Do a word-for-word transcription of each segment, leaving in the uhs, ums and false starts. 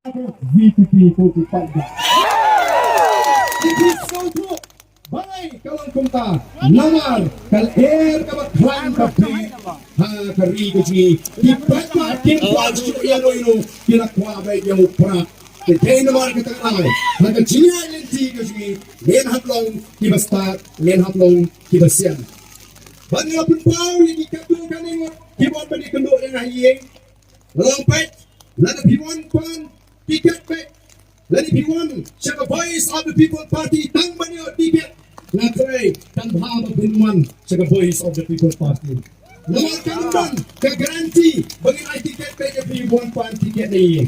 VPP ko ki paidbah. Ki sngewthuh balei ka long kumta, namar ka lyer kaba khlaiñ ka bit ha ka ri ka jong ngi. Ki paidbah kim kwah shuh ïa uno uno, ki la kwah beit ïa u prah. Te dei namar kata ka daw, ha ka jingïaid lynti ka jong ngi, ngin hap long kiba stad, ngin hap long kiba sian. Bad nga pynpaw ïa ki katto katne ngut kiba wan ban ïakynduh ïa nga ha ïing. Nga ong peit, lada phi wan pan tiket peit, lada phi wan sha ka Voice of the People Party tang ban ïoh tiket, nga kyrpad tang ba phin wan sha ka Voice of the People Party. Namar kam don ka guarantee ba ngin ai tiket peit ïa phi ban pan tiket ne ïa.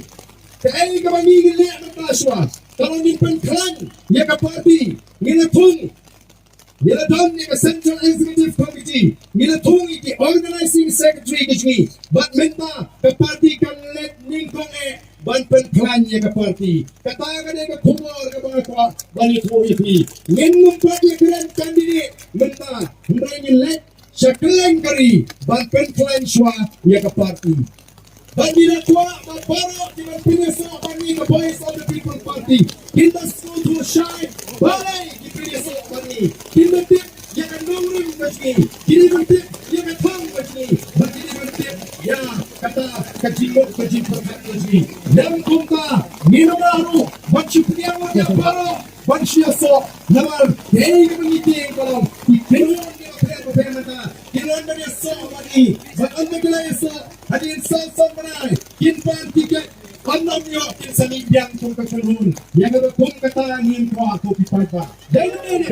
Kaei kaba ngi ngin leh mynta shuwa, ka long ngin pynkhlaiñ ïa ka party, ngin ïa thung, ngi la don ïa ka Central Executive Committee, ngi la thung ïa ki Organizing Secretary ki jong ngi. Bad mynta ka party kan leit nyngkong eh ban pynkhlaiñ ïa ka party. Kata ka dei ka khubor kaba nga kwah ban ïathuh ïa phi. Ngin nym pat ïakren candidate mynta, hynrei ngin leit sha kylleng ka ri ban pynkhlaiñ shuwa ïa ka party. Bad ngi da kwah ba baroh kiban pynïasoh bad ngi ka Voice of the People Party kin da sngewthuh shai balei ki pynïasoh bad ngi, kin da tip ïa ka nongrim ka jong ngi, kin da tip ïa ka thong ka jong ngi, bad kin da tip ïa kata ka jingmut ka jingpyrkhat ka jong ngi. Lem kumta ngin ym lah ruh ban shu pynïasoh ïa baroh ban shu ïasoh, namar kaei kaba ngi tieng ka long ki kynhun kiba pher bapher mynta ki wan ban ïasoh bad ngi, bad ynda ki la ïasoh hadien saw san bnai kin pan tiket, ynda ym ïoh kin sa mih biang kum ka kynhun. Ïa kaba kum kata ngim kwah ko ki paidbah. Dei ne em?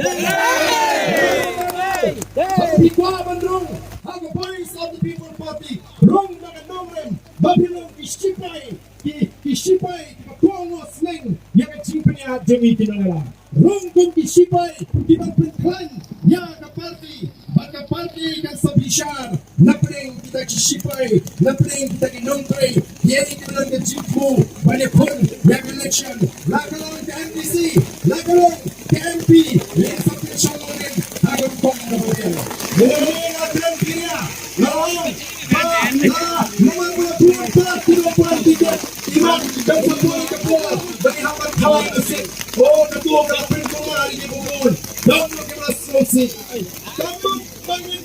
Haba phi kwah ban rung ha ka Voice of the People Party, rung da ka nongrim ba phi long ki shipai, ki, ki shipai kiba kohnguh sneng ïa ka jingpynïaid jong ngi ki nongïalam. Rung kum ki shipai kiban pynkhlaiñ ïa ka party, bad ka party kan sa bishar napdeng kita ki shipai, napdeng kita ki nongtrei, ïa kiba don ka jingthmu ban ïakhun ïa ka election, la ka long ka MDC, la ka long ka MP, ïa ka sa pynshong nongrim ha ka rukom kaba biang. Nga ong, nga kren phi ïa, nga ong, ba la, namar ba la pynpaw, pynpaw tiket, imat ka por ka por ba ngi hap ban thaw ka seat. O, kato ka la pynkulmar ïa ki bun. Dang ki la sngewsih. Ka mut ba ngin